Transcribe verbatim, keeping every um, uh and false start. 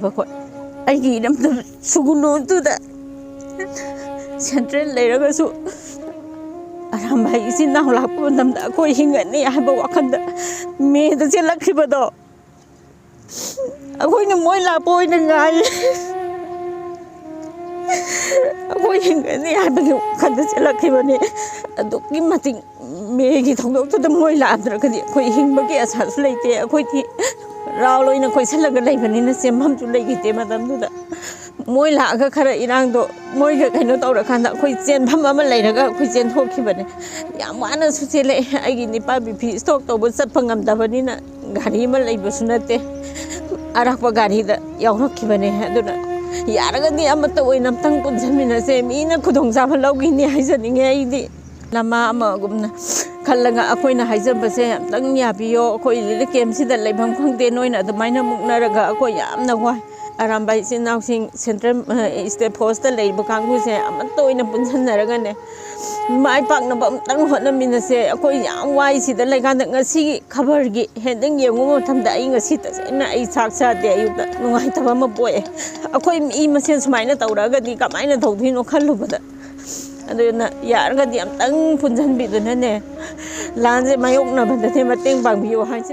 ꯑꯩꯈꯣꯏ ꯑꯩꯒꯤ ꯏꯔꯝꯗꯝ ꯁꯨꯒꯨꯅꯨꯗꯨꯗ ꯁꯦꯟꯇ꯭ꯔꯦꯜ ꯂꯩꯔꯒꯁꯨ ꯑꯔꯥꯝꯕꯥꯏ ꯏꯆꯤꯟ ꯏꯅꯥꯎ ꯂꯥꯛꯄ ꯃꯇꯝꯗ ꯑꯩꯈꯣꯏ ꯍꯤꯡꯒꯅꯤ ꯍꯥꯏꯕ ꯋꯥꯈꯜꯗ ꯃꯦꯗ ꯆꯦꯜꯂꯛꯈꯤꯕꯗꯣ, ꯑꯩꯈꯣꯏꯅ ꯃꯣꯏ ꯂꯥꯛꯄ ꯑꯣꯏꯅ ꯉꯥꯏ꯫ ꯑꯩꯈꯣꯏ ꯍꯤꯡꯒꯅꯤ ꯍꯥꯏꯕꯒꯤ ꯋꯥꯈꯜꯗ ꯆꯦꯜꯂꯛꯈꯤꯕꯅꯤ꯫ ꯑꯗꯨꯛꯀꯤ ꯃꯇꯤꯛ ꯃꯦꯒꯤ ꯊꯧꯗꯣꯛꯇꯨꯗ ꯃꯣꯏ ꯂꯥꯛꯑꯝꯗ꯭ꯔꯒꯗꯤ ꯑꯩꯈꯣꯏ ꯍꯤꯡꯕꯒꯤ ꯑꯁꯥꯁꯨ ꯂꯩꯇꯦ꯫ ꯑꯩꯈꯣꯏꯗꯤ ꯔꯥꯎ ꯂꯣꯏꯅ ꯀꯣꯏꯁꯜꯂꯒ ꯂꯩꯕꯅꯤꯅ ꯆꯦꯟꯐꯝꯁꯨ ꯂꯩꯈꯤꯗꯦ ꯃꯇꯝꯗꯨꯗ꯫ ꯃꯣꯏ ꯂꯥꯛꯑꯒ ꯈꯔ ꯏꯔꯥꯡꯗꯣ ꯃꯣꯏꯒ ꯀꯩꯅꯣ ꯇꯧꯔꯀꯥꯟꯗ ꯑꯩꯈꯣꯏ ꯆꯦꯟꯐꯝ ꯑꯃ ꯂꯩꯔꯒ ꯑꯩꯈꯣꯏ ꯆꯦꯟꯊꯣꯛꯈꯤꯕꯅꯤ꯫ ꯌꯥꯝ ꯋꯥꯅꯁꯨ ꯆꯦꯜꯂꯛꯑꯦ꯫ ꯑꯩꯒꯤ ꯅꯤꯄꯥ ꯕꯤ ꯄꯤ ꯏꯁꯇꯣꯛ ꯇꯧꯕ ꯆꯠꯄ ꯉꯝꯗꯕꯅꯤꯅ ꯒꯥꯔꯤ ꯑꯃ ꯂꯩꯕꯁꯨ ꯅꯠꯇꯦ꯫ ꯑꯔꯥꯞꯄ ꯒꯥꯔꯤꯗ ꯌꯥꯎꯔꯛꯈꯤꯕꯅꯦ꯫ ꯑꯗꯨꯅ ꯌꯥꯔꯒꯗꯤ ꯑꯃꯠꯇ ꯑꯣꯏꯅ ꯑꯝꯇꯪ ꯄꯨꯟꯁꯤꯟꯃꯤꯟꯅꯁꯦ꯫ ꯃꯤꯅ ꯈꯨꯗꯣꯡꯆꯥꯕ ꯂꯧꯈꯤꯅꯤ ꯍꯥꯏꯖꯅꯤꯡꯉꯦ꯫ ꯑꯩꯗꯤ ꯅꯃꯥ ꯑꯃꯒꯨꯝꯅ ꯈꯜꯂꯒ ꯑꯩꯈꯣꯏꯅ ꯍꯥꯏꯖꯕꯁꯦ ꯑꯝꯇꯪ ꯌꯥꯕꯤꯌꯣ꯫ ꯑꯩꯈꯣꯏ ꯔꯤꯂꯤꯐ ꯀꯦꯝꯁꯤꯗ ꯂꯩꯐꯝ ꯈꯪꯗꯦ꯫ ꯅꯣꯏꯅ ꯑꯗꯨꯃꯥꯏꯅ ꯃꯨꯛꯅꯔꯒ ꯑꯩꯈꯣꯏ ꯌꯥꯝꯅ ꯋꯥꯏ꯫ ꯑꯔꯥꯝꯕꯥꯏ ꯏꯆꯤꯟ ꯏꯅꯥꯎꯁꯤꯡ ꯁꯦꯟꯇ꯭ꯔꯦꯜ, ꯑ, ꯁ꯭ꯇꯦꯠ ꯐꯣꯔꯁꯇ ꯂꯩꯔꯤꯕ ꯀꯥꯡꯕꯨꯁꯦ ꯑꯃꯠꯇ ꯑꯣꯏꯅ ꯄꯨꯟꯁꯤꯟꯅꯔꯒꯅꯦ, ꯃꯥꯏ ꯄꯥꯛꯅꯕ ꯑꯃꯇꯪ ꯍꯣꯠꯅꯃꯤꯟꯅꯁꯦ꯫ ꯑꯩꯈꯣꯏ ꯌꯥꯝ ꯋꯥꯏ ꯁꯤꯗ ꯂꯩꯀꯥꯟꯗ꯫ ꯉꯁꯤꯒꯤ ꯈꯕꯔꯒꯤ ꯍꯦꯗꯤꯡ ꯌꯦꯡꯉꯨꯕ ꯃꯇꯝꯗ ꯑꯩ ꯉꯁꯤ ꯇꯁꯦꯡꯅ ꯑꯩ ꯆꯥꯛ ꯆꯥꯗꯦ꯫ ꯑꯌꯨꯛꯇ ꯅꯨꯡꯉꯥꯏꯇꯕ ꯑꯃ ꯄꯣꯛꯑꯦ꯫ ꯑꯩꯈꯣꯏ ꯃꯤ ꯃꯁꯦꯟ ꯁꯨꯃꯥꯏꯅ ꯇꯧꯔꯛꯑꯒꯗꯤ ꯀꯃꯥꯏꯅ ꯇꯧꯗꯣꯏꯅꯣ ꯈꯜꯂꯨꯕꯗ꯫ ꯑꯗꯨꯅ ꯌꯥꯔꯒꯗꯤ ꯑꯝꯇꯪ ꯄꯨꯟꯁꯤꯟꯕꯤꯗꯨꯅꯅꯦ, ꯂꯥꯟꯁꯦ ꯃꯥꯌꯣꯛꯅꯕꯗꯅꯦ ꯃꯇꯦꯡ ꯄꯥꯡꯕꯤꯌꯨ ꯍꯥꯏꯖꯔꯤ꯫